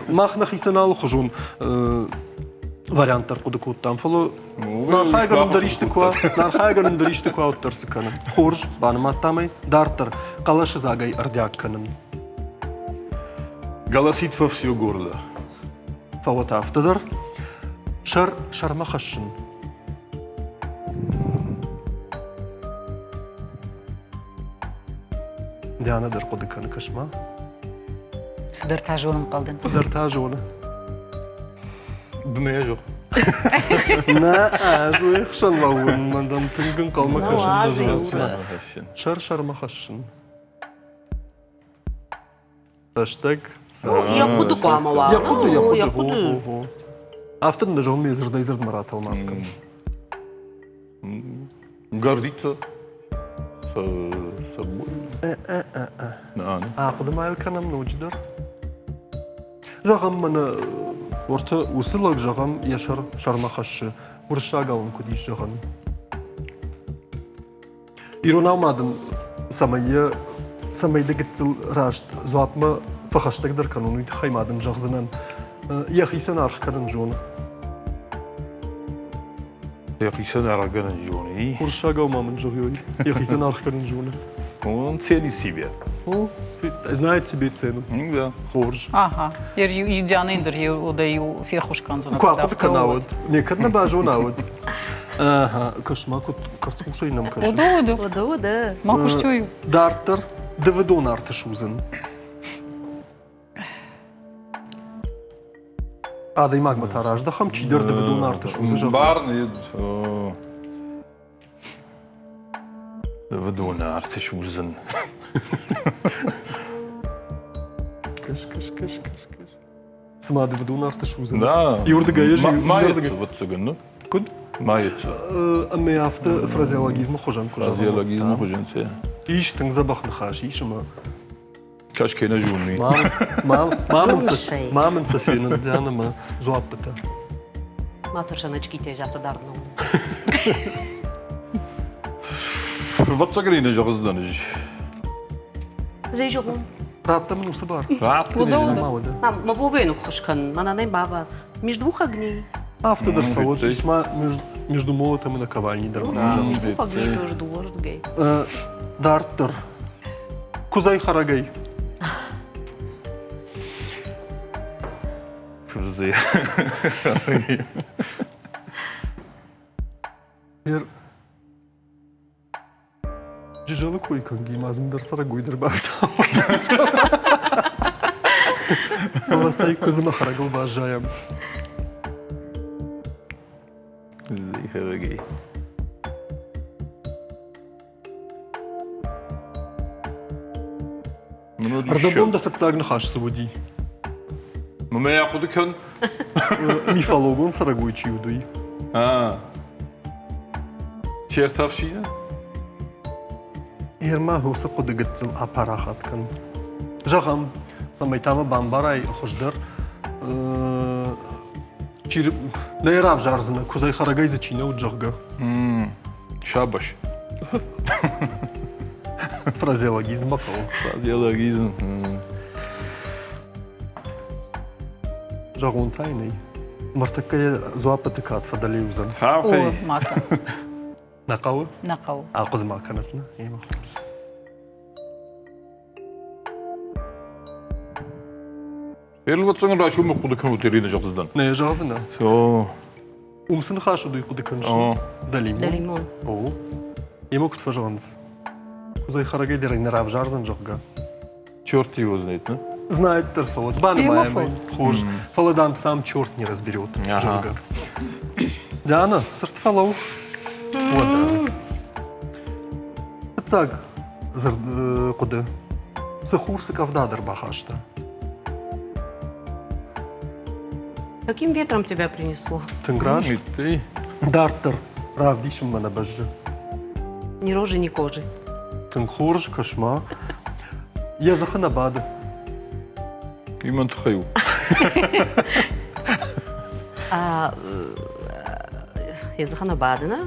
Мах нӕхицӕн алыхуызон вариант дӕр хъуыды кодтам, фӕлӕ архайгӕ дӕр исты куы архайгӕ дӕр исты куы уӕддӕр цы кӕны. Хорз, банымадтам ӕй. Дарддӕр хъӕлӕсыдзагӕй ӕрдиаг кӕнын. Голосит во все горло. Фӕуӕд афтӕ дӕр. Сӕр сӕрмӕ хӕссын. Диана дӕр хъуыды кӕны, кӕс-ма. Цыдӕр та зонын хъӕлдын. Цыдӕр та зоны. Бынӕй зӕгъ. Нӕ, ӕз уый хсӕн лӕууын, мӕн дӕм тынг ӕнхъӕлмӕ кӕсын. Сӕр сӕрмӕ хӕссын. Рӕстӕг. Йӕ хъуыды хъуамӕ уа. Йӕ хъуыды, йӕ хъуыды. Афтӕ дын зӕгъын, ме дзырдӕй дзырдмӕ ратӕлмац кӕн. Гордиться собой. Ахъуыды ма йыл кӕнӕм ноджыдӕр. Зӕгъӕм, мӕнӕ уӕртӕ уыцы лӕг, зӕгъӕм, йӕ сӕр сӕрмӕ хӕссы. Уырыссагау ын куыд ис зӕгъӕн? Иронау ма дын цӕмӕй йӕ цӕмӕй дӕ гыццыл раст дзуапмӕ фӕхӕстӕгдӕр кӕнон, уый тыххӕй ма дын зӕгъдзынӕн, йӕхицӕн аргъ кӕнын зоны. Йӕхицӕн аргъ кӕнын зоны. Уырыссагау ма мын зӕгъой, йӕхицӕн аргъ кӕнын зоны. Он ценит себя. О, знает себе цену. Ну да. Хорз. Ага. Диана дӕр иу феххуыс кӕндзӕн. Куы ахъуыды кӕна, уӕд. Некӕд нӕ базона, уӕд. Ага, кӕс-ма, куыд къӕрцхъусӕй нӕм кӕсы. Уыды, уыды. Уыды, уыды. Ма куыстёй. Дарддӕр дывыдон арты судзын. Адӕймагмӕ та раздӕхӕм, чидӕр дывыдон арты судзы, зӕгъгӕ. Барны дывыдон арты судзын. Кӕс, кӕс, кӕс, кӕс, кӕс. Цыма дывыдон арты судзын. Да. Иуырдыгӕй ӕз, иуырдыгӕй. Ма ӕвӕццӕгӕн, ну? Куыд? Маецца. Ӕмӕ афтӕ фразеологизмы хуызӕн куы Фразеологизмы хуызӕн, те. Ис тынг дзӕбӕх ныхас, ис ӕмӕ Кӕс кенӕ зонуй. Ма мын цы фенын Диана мӕ дзуаппытӕ. Ма тӕрсӕн очкитӕ афтӕ дард нӕ Ӕвӕццӕгӕн ын зӕгъдзӕн ӕз. Зӕй зӕгъон. Радта мын уыцы бар. Мӕ Вовӕйӕн ӕххуыс кӕн, мӕнӕ нӕ баба. Между двух огней. Афтӕ дӕр фӕуӕд. Ис ма между молотом и наковальней дӕр. Между двух огней тоже дыууӕрдыгӕй. Дарддӕр. Куыдзӕй хӕрӕгӕй. Куыдзӕй. Джызӕлы кой кӕнги ма зындӕр цӕрӕгой дӕр бафтауа. Фӕлӕ цӕй куыдзы мӕ хӕрӕгыл баззайӕм. Куыдзы хӕрӕгӕй. Ӕрдӕбон дӕ фыццаг ныхас цы уыди? Мӕ ахъуыды кӕн. Мифологон цӕрӕгой чи уыд, уый? Чертовщина? Ерма уыцы хъуыды гыццыл апарахат кӕн. Зӕгъӕм, цӕмӕй та мӕ бамбарай хуыздӕр, чи нӕ равзардзынӕ, куыдзӕй хӕрӕгӕй дзы чи нӕ уыд, зӕгъгӕ. Шабаш. Фразеологизм бахъӕуы. Фразеологизм. Зӕгъон та йын ӕй. Мыртӕккӕ йӕ дзуаппыты кад фӕдӕле уыдзӕн. О, ма кӕн. Нӕ хъӕуы? Нӕ хъӕуы. Ахъуыды ма кӕнӕт, нӕ? Емӕ хорз. Ӕрвӕццӕгӕн райсомы хъуыды кӕнут Ирина зӕгъдзӕн. Нӕ зӕгъдзынӕ. О. Уым цы ныхас уыд, уый хъуыды кӕныс? Дӕлимон. Дӕлимон. О. Емӕ куыд фӕзӕгъынц? Куыдзӕй хӕрӕгӕй дӕр ӕй нӕ равзардзӕн, зӕгъгӕ. Черт его знает, не? Знает дӕр, фӕлӕ банымайӕм ӕй. Хорз. Фӕлӕ, дам, сам черт не разберет, зӕгъгӕ. Диана, цырд фӕлӕуу. Уӕдӕ. Фыццаг дзырд хъуыды. Цы хур, цы къӕвда дӕр бахаста. Каким ветром тебя принесло? Тынг раст. Дарддӕр равдисынмӕ нӕ бӕззы. Ни рожи, ни кожи. Тынг хорз, кӕс-ма. Йӕ дзыхы нӕ бады. Уый мӕн тыххӕй у. Йӕ дзыхы нӕ бады, нӕ?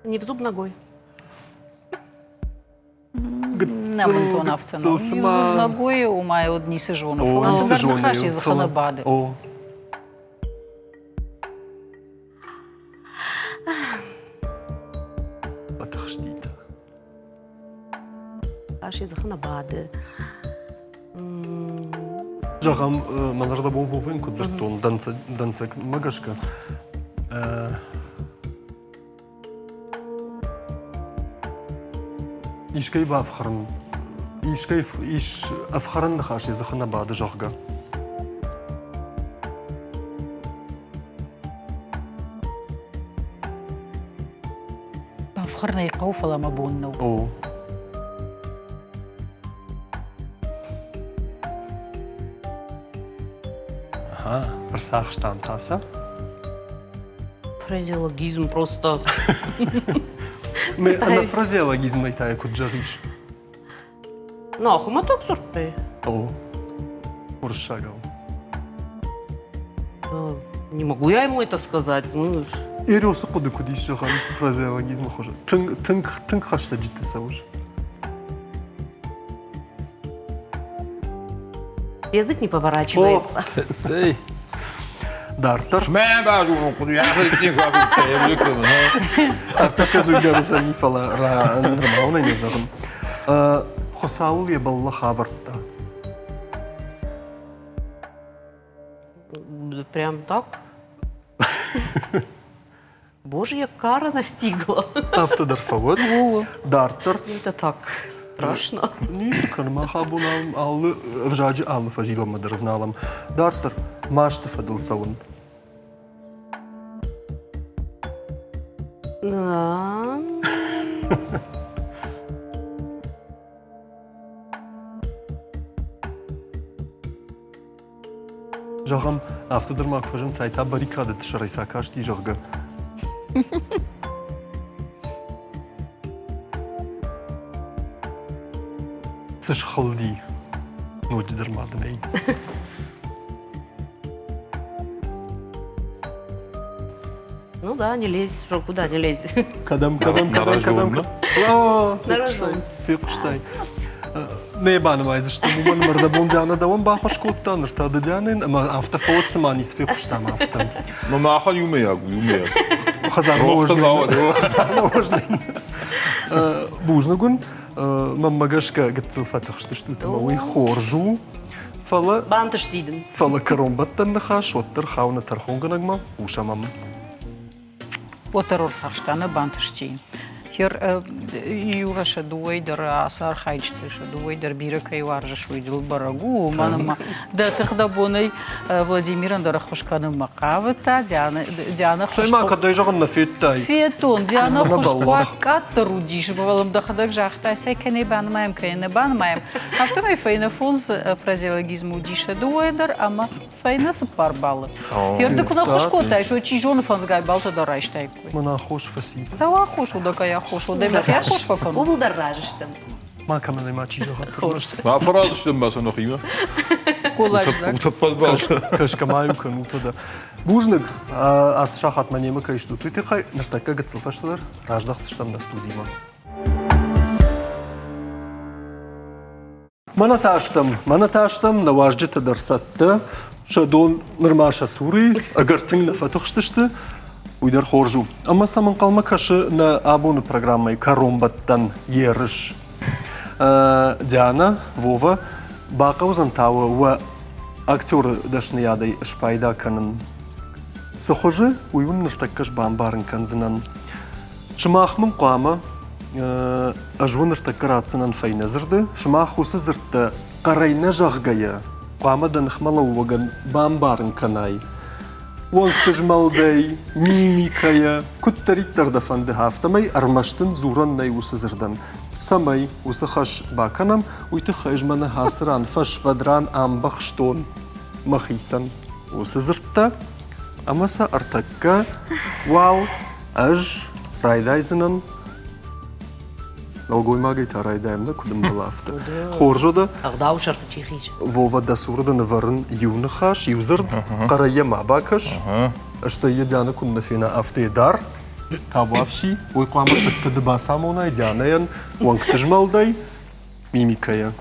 Не в зуб ногой. Нӕ бынтон афтӕ нӕу. Зуб ногой, уымӕй уӕд ницы зоны, фӕлӕ цыдӕр ныхас йӕ дзыхы нӕ бады. Батыхсти та. Ас йӕ дзыхы нӕ бады. Зӕгъӕм, мӕнӕрдӕбон Вовӕн куыд дзырдтон дӕнцӕгмӕ гӕсгӕ, Искӕй бафхӕрын, искӕй ис ӕфхӕрӕн ныхас йӕ дзыхы нӕ бады, зӕгъгӕ. Бафхӕрын ӕй хъӕуы, фӕлӕ мӕ бон нӕу. О. Ага, ӕрцахстам та сӕ. Фразеологизм просто. Ӕнӕ фразеологизмӕй та куыд зӕгъис? Ну, хуымӕтӕг дзырдтӕй. О, уырыссагау. Не могу я ему это сказать. Ну... Эриосы хъуыды куыд ис зӕгъӕн фразеологизмы хуызы? Тынг, тынг, тынг хӕстӕджыты цӕуыс. Язык не поворачивается. Дарддӕр. Мӕ базонон хъуыды, Ӕртӕккӕ дзуйгӕ уыдзӕни, фӕлӕ нырма не зӕгъын. Хуыцауыл йӕ бӕллӕх авӕрдта. Прям так? Божья кара настигла. Афтӕ дӕр фӕуӕд. Дарддӕр. Это так страшно. Ницы кӕны, мах абон алы ӕвзаджы алы фӕзилӕнмӕ дӕр зналӕм. Дарддӕр масты фӕдыл цӕуын. Зӕгъӕм, афтӕ дӕр ма куы фӕзынд, цай та баррикады сӕрӕй цы акасти, зӕгъгӕ. Цы схылди? Ноджыдӕр ма дын ӕй. Ну да, не лезь, что куда не лезь. Кӕдӕм, кӕдӕм, кӕдӕм, кӕдӕм? Фехъуыстай, фехъуыстай. Нӕ банымайдзыстӕм, уымӕн ӕмӕ рдӕбон Диана дӕуӕн баххуыс кодта, ныр та ды Дианӕн, ӕмӕ афтӕ фӕуӕд, цыма ницы фехъуыстам афтӕ. Ну, махӕн иумӕйаг у, иумӕйаг. Хӕдзармӕ Бузныг уын. Мӕнмӕ гӕсгӕ гыццыл фӕтыхстыстут ӕмӕ уый хорз у. Фӕлӕ Бантысти дын. Фӕлӕ кӕронбӕттӕн ныхас уӕддӕр хауы нӕ тӕрхонгӕнӕгмӕ, хъусӕм ӕм. Уӕддӕр ӕрцахста, нӕ бантысти. Хер Юра сӕ дыууӕй дӕр ацы архайджыты сӕ дыууӕй дӕр бирӕ кӕй уарзыс, уый дыл бӕрӕг у, уымӕн ӕмӕ дӕ тых дӕ бонӕй Владимирӕн дӕр ӕххуыс кӕнынмӕ хъавыдта, Диана Цӕй ма кӕдӕй зӕгъын нӕ федтай? Федтон, Диана хуысхъуаг къаддӕр уыдис, фӕлӕ дӕхӕдӕг загътай, цӕй кӕнӕ банымайӕм, кӕнӕ нӕ банымайӕм. Афтӕмӕй фӕйнӕ фондз фразеологизмы уыдис сӕ дыууӕйӕ дӕр ӕмӕ фӕйнӕ цыппар баллы. Ерды куы нӕ ххуыс кодтаис, уӕд чи зоны фӕндзгай баллтӕ дӕр райстаиккой. Мӕн аххос фӕци. Дӕу аххос у, дӕ кӕй аххос у, дӕ мӕхи аххос фӕкӕнон. Ууыл дӕр разы стӕм. Ма кӕмӕн ма чи зӕгъӕд. Хорз. Ма фӕразы ма сӕ нӕхимӕ. Утӕппӕт бал. Кӕсгӕ ма-иу кӕнут уӕдӕ. Бузныг, ацы сахатмӕ немӕ кӕй стут, уый тыххӕй ныртӕккӕ гыццыл фӕстӕдӕр раздӕхдзыстӕм нӕ студимӕ. Мӕнӕ та стӕм, мӕнӕ та стӕм, нӕ уазджытӕ дӕр цӕттӕ, сӕ дон нырма сӕ цуры, ӕгӕр тынг нӕ фӕтыхстысты, уый дӕр хорз у. Ӕмӕ сӕм ӕнхъӕлмӕ кӕсы нӕ абоны программӕйы кӕронбӕттӕн ерыс. Диана, Вова, бахъӕудзӕн та уӕ актеры дӕсныйадӕй спайда кӕнын. Цы хуызы, уый уын ныртӕккӕ бамбарын кӕндзынӕн. Сымах мын хъуамӕ, ӕз уын ныртӕккӕ ратдзынӕн фӕйнӕ дзырды, сымах уыцы дзырдтӕ хъӕрӕй нӕ зӕгъгӕйӕ, хъуамӕ дӕ ныхмӕлӕууӕгӕн бамбарын кӕнай. Уӕнгты змӕлдӕй, мимикӕйӕ, куыддӕриддӕр дӕ фӕнды, афтӕмӕй ӕрмӕст ын дзурӕн нӕй уыцы дзырдӕн. Цӕмӕй уыцы хӕс бакӕнӕм, уый тыххӕй ӕз мӕнӕ ацы ран фӕсвӕд ран амбӕхстон мӕхицӕн уыцы дзырдтӕ ӕмӕ сӕ ӕртӕккӕ уал ӕз райдайдзынӕн нӕлгоймагӕй та райдайӕм нӕ куыд ӕмбӕлы афтӕ. Хорз уӕдӕ. Ӕгъдауы сӕрты чи хизы. Вова, дӕ цуры дын ӕвӕрын иу ныхас, иу дзырд, хъӕрӕй йӕ ма бакӕс, стӕй йӕ Диана куыннӕ фена, афтӕ йӕ дар. Табуафси, уый хъуамӕ тӕккӕ ды бацамонай Дианӕйӕн уӕнгты змӕлдӕй, мимикӕйӕ.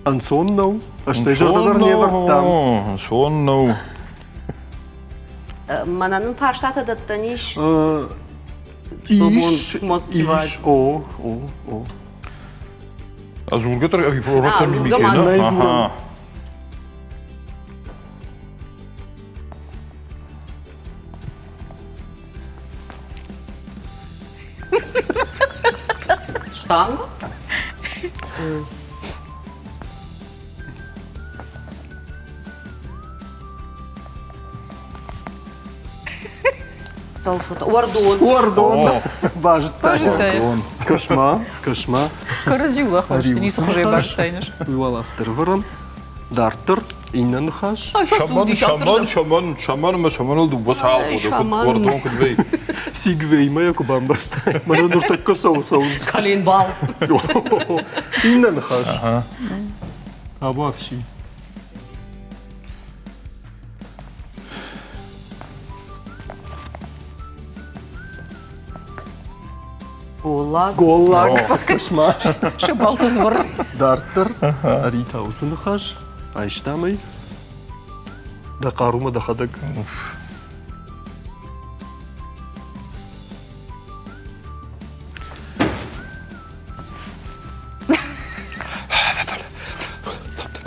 Ӕнцон нӕу, стӕй зӕрдӕ дӕр не вӕрдтам. Ӕнцон нӕу. Мӕнӕн нын фарстатӕ дӕттӕн ис? Ис, ис, о, о, о. А дзургӕ дӕр ӕви просто мимикӕ, нӕ? Штанга? Уӕрдон. Уӕрдон. Базыдтай. Кӕс-ма, кӕс-ма. Кӕрӕдзиуыл ахуырсты, ницы хуызӕй базыдтай. Уый уал афтӕ ӕрвӕрӕм. Дарддӕр иннӕ ныхас. Шаман, шаман, шаман, шаман ӕмӕ шаманыл дыууӕ цалх уыд, куыд уӕрдон куыд вӕййы. Сигвеймӕ йӕ куы бамбӕрстай, мӕнӕ ныртӕккӕ цӕуы цӕуынц. Коленбал. Иннӕ ныхас. Табуафси. Голлаг. Голлаг. Кӕс-ма. Сыбалты звыр. Дарддӕр Рита уыцы ныхас айстам ӕй. Дӕ хъарумӕ дӕхӕдӕг.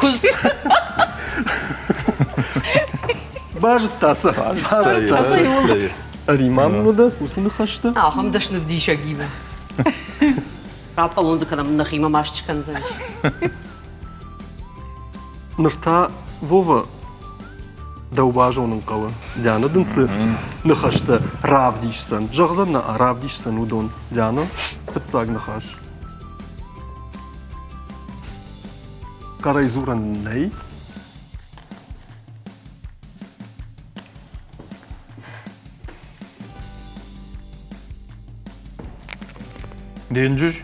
Куыдз. Базыдта сӕ. Базыдта сӕ. Ӕри-ма мын уӕдӕ уыцы ныхӕстӕ. Ахӕм дӕсны вдисӕгимӕ. Раппӕлон дзы кӕнӕм, нӕхимӕ маст скӕндзӕнис. Ныр та, Вова, дӕу базонын хъӕуы. Диана дын цы ныхӕстӕ равдисдзӕн, зӕгъдзӕн нӕ, равдисдзӕн уыдон. Диана, фыццаг ныхас. Хъӕрӕй дзурӕн нӕй. Денджыз?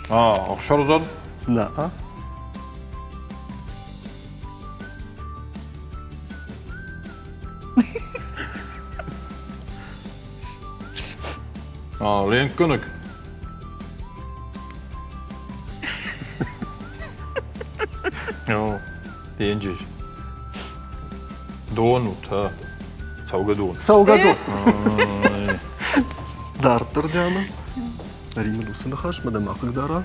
А, ӕхсӕрдзӕн? Нӕ. А, ленкгӕнӕг. Денджыз. Дон у, та. Цӕугӕдон. Цӕугӕдон. Дарддӕр, Диана, Римыл уыцы ныхасмӕ дӕ ма хъыгдара?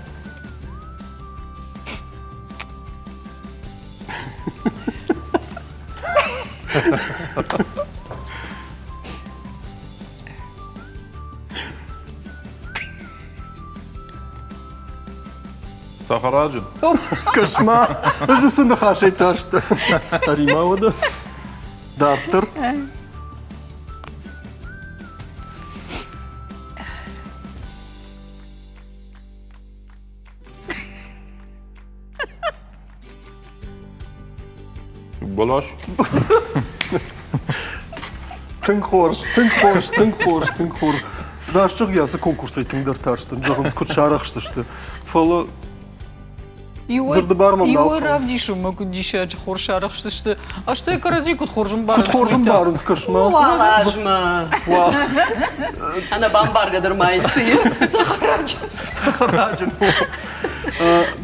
Цӕхӕраджын. Кӕс-ма, ӕз уыцы ныхасӕй тарстӕн. Ӕри-ма уӕдӕ. Дарддӕр. Бӕлас. Тынг хорз, тынг хорз, тынг хорз, тынг хорз. Раст зӕгъгӕ, ацы конкурсӕй тынгдӕр тарстӕн, зӕгъынц, куыд сарӕхстысты. Фӕлӕ дзырды бар мӕм нал Иуӕй равдисынмӕ куыд диссаджы хорз сарӕхстысты, а стӕй кӕрӕдзи куыд хорз ӕмбарынц. Куыд хорз ӕмбарынц, кӕс-ма. Уал азмӕ. Ӕнӕбамбаргӕ дӕр ма йын цы и? Цӕхӕраджын. Цӕхӕраджын.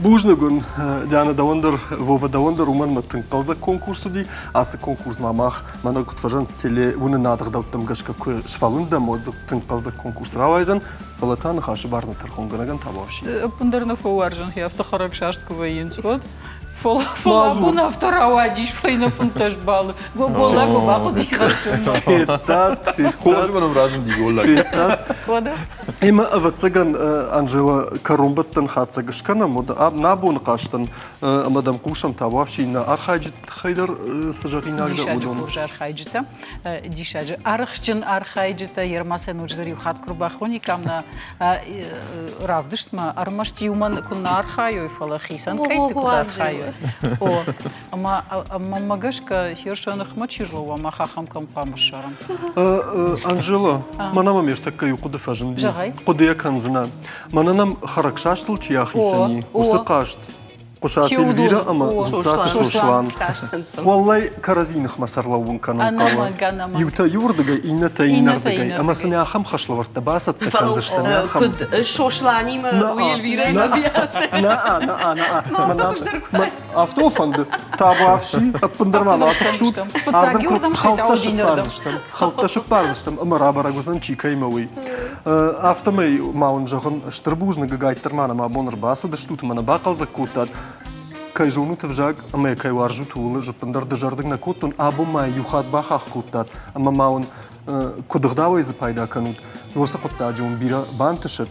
Бузныг уын, Диана, дӕуӕн дӕр, Вова, дӕуӕн дӕр, уымӕн мӕ тынг хъӕлдзӕг конкурс уыди. Ацы конкурсмӕ мах, мӕнӕ куыд фӕзӕгъынц, телеуынынады ӕгъдӕуттӕм гӕсгӕ куы сфӕлындӕм, уӕд дзы тынг хъӕлдзӕг конкурс рауайдзӕн. Фӕлӕ та ныхасы бар нӕ тӕрхонгӕнӕгӕн табуафси. Ӕппындӕр нӕ фӕуарзын, хи афтӕ хӕрӕгсаст куы вӕййынц, уӕд. Фӕлӕ абон афтӕ рауадис фӕйнӕ 15 баллы. Голлаг бахъуыди хӕссын. Федтат, федтат. Хорз мӕм разынди голлаг. Федтат. Ӕмӕ, ӕвӕццӕгӕн, Анжела, кӕронбӕттӕн хатдзӕг скӕнӕм, уӕд нӕ абоны хъазтӕн ӕмӕ дӕм хъусӕм табуафси нӕ архайджыты тыххӕй дӕр цы зӕгъинаг дӕ, уыдон. Диссаджы хорз архайджытӕ, диссаджы арӕхстджын архайджытӕ, Ермасӕ ноджыдӕр иу хатт куы рбахониккам нӕ равдыстмӕ, ӕрмӕст иумӕ куы нӕ архайой, фӕлӕ хицӕн кӕйтты куыд архайой. О, ӕмӕ мӕнмӕ гӕсгӕ херсӕ ныхмӕ чи рлӕууа, мах ахӕм кӕм хъуамӕ ссарӕм. Анжела, мӕнӕ мӕм ӕртӕккӕ иу хъуыды фӕзынди. Хъуыдыйӕ кӕндзынӕ. Мӕнӕ нӕм хӕрӕгсастыл чи ахицӕн и, уыцы хъазт Хъуысаты Эльвирӕ ӕмӕ Дзуццаты Сослан. Уӕллӕй, кӕрӕдзи ныхмӕ сӕрлӕууын кӕнын хъӕуы. Иутӕ иуырдыгӕй, иннӕтӕ иннӕрдыгӕй. Ӕмӕ сын ахӕм хӕслӕвӕрдтӕ бацӕттӕ кӕндзыстӕм. Куыд Сосланимӕ уый Эльвирӕимӕ? Нӕ, нӕ, нӕ. Афтӕ фӕнды. Табуафси, ӕппындӕр ма ма тыхсут. Ардӕм хӕлттӕ сыппардзыстӕм, хӕлттӕ сыппардзыстӕм ӕмӕ рабӕрӕг уыдзӕн, чи кӕимӕ, уый. Афтӕмӕй ма уын зӕгъын, стыр бузныг, ӕгайтдӕр ма нӕм абон ӕрбацыдыстут ӕмӕ нӕ бахъӕлдзӕг кодтат. Кӕй зонут ӕвзаг ӕмӕ кӕй уарзут, ууыл ӕз ӕппындӕр дызӕрдыг нӕ кодтон. Абон ма иу хатт бахахх кодтат ӕмӕ ма уын куыд ӕгъдауӕй дзы пайда кӕнут, уыцы хъуыддаджы уын бирӕ бантысӕд.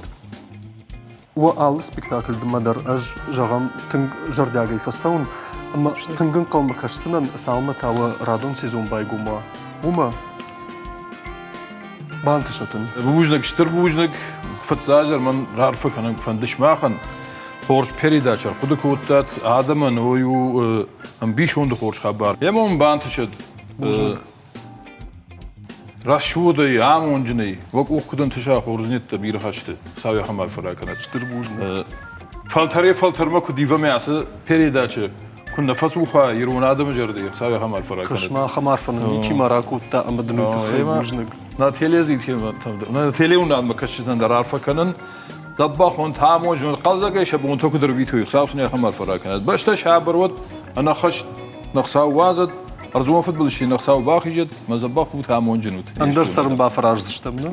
Уӕ алы спектакльмӕ дӕр ӕз, зӕгъӕм, тынг зӕрдиагӕй фӕцӕуын ӕмӕ тынг ӕнхъӕлмӕ кӕсдзынӕн, цалынмӕ та уӕ радон сезон байгом уа, уымӕ. Бантысӕт уын. Бузныг, стыр бузныг. Фыццаджыдӕр мӕн раарфӕ кӕнын фӕнды сымахӕн. Хорз передача ӕрхъуыды кодтат. Адӕмӕн уый у ӕмбисонды хорз хабар. Йемӕ уын бантысӕд. Бузныг. Рӕсугъдӕй, амонджынӕй, уӕ къух куыд ӕнтыса хорздзинӕдтӕ бирӕ хӕсты, цау ахӕм арфӕ ракӕнӕд. Стыр бузныг. Фӕлтӕрӕй-фӕлтӕрмӕ куыд ивӕм ацы передачӕ, куы нӕ фӕцуха ирон адӕмы зӕрдӕйы, цау ахӕм арфӕ ракӕнӕд. Кӕс-ма, ахӕм арфӕ нын ничи ма ракодта ӕмӕ дын уый тыххӕй бузныг. Нӕ нӕ телеуынадмӕ кӕсджытӕн дӕр арфӕ кӕнын. Дзӕбӕх уӕнт, амондджын уӕнт, хъӕлдзӕгӕй сӕ бонтӕ куыд ӕрвитой, Хуыцау сын ахӕм арфӕ ракӕнӕд. Бӕстӕ сабыр уӕд, ӕнӕххӕст нӕ Хуыцау уадзӕд, ӕрдзон фыдбылызтӕй нӕ Хуыцау бахизӕд, мӕ дзӕбӕх ут, амондджын ут. Ӕндӕр цӕрын бафӕраздзыстӕм, нӕ?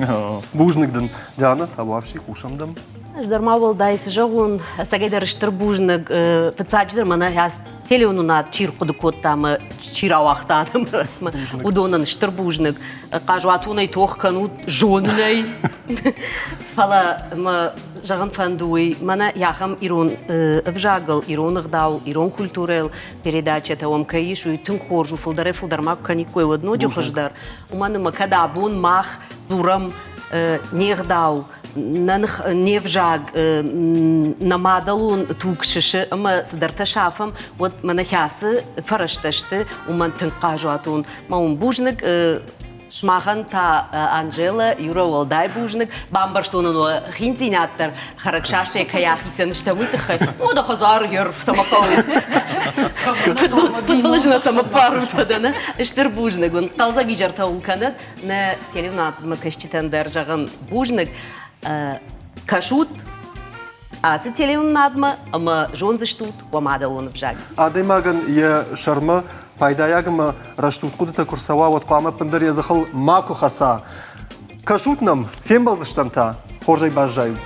Бузныг дын, Диана, табуафси, хъусӕм дӕм. Ӕз дӕр ма уӕлдай цы зӕгъон, ӕцӕгӕйдӕр стыр бузныг. Фыццаджыдӕр мӕнӕ телеуынынад чи рхъуыды кодта ӕмӕ чи рауагъта адӕмы, уыдонӕн стыр бузныг. Хъазуатонӕй тох кӕнут зонынӕй. Фӕлӕ мӕ зӕгъын фӕнды уый, мӕнӕ ахӕм ирон ӕвзагыл, ирон ӕгъдау, ирон культурӕйыл передачӕтӕ уӕм кӕй ис, уый тынг хорз у, фылдӕрӕй-фылдӕр ма куы кӕниккой, уӕд ноджы хуыздӕр. Уымӕн ӕмӕ кӕд абон мах дзурӕм не гъдау, нӕ не взаг, нӕ мадӕлон туг сысы ӕмӕ цыдӕртӕ сафӕм, уӕд мӕнӕ кӕцы фӕрӕзтӕ сты, уымӕн тынг хъазуатон. Мӕ уын бузныг. Сымахӕн та Анжела, Юра уӕлдай бузныг. Бамбӕрстон ын уӕ хиндзинад дӕр, хӕрӕгсастӕй кӕй ахицӕн стӕм, уый тыххӕй. О, дӕ хӕдзары герб цӕмӕ хъӕуы? Фыдбылыз нӕ цӕмӕ ппарут фӕдӕнӕ. Стыр бузныг уын. Хъӕлдзӕг изӕртӕ уыл кӕнӕд. Нӕ телеуынадмӕ кӕсджытӕн дӕр зӕгъын бузныг. Кӕсут ацы телеуынынадмӕ ӕмӕ зондзыстут уӕ мадӕлон ӕвзаг. Адӕймагӕн йӕ сӕрмӕ пайдайаг ӕмӕ рӕстуд хъуыдытӕ куы рцӕуа, уӕд хъуамӕ ӕппындӕр йӕ дзыхыл макуы хӕца. Кӕсут нӕм, фембӕлдзыстӕм та, хорзӕй баззайут.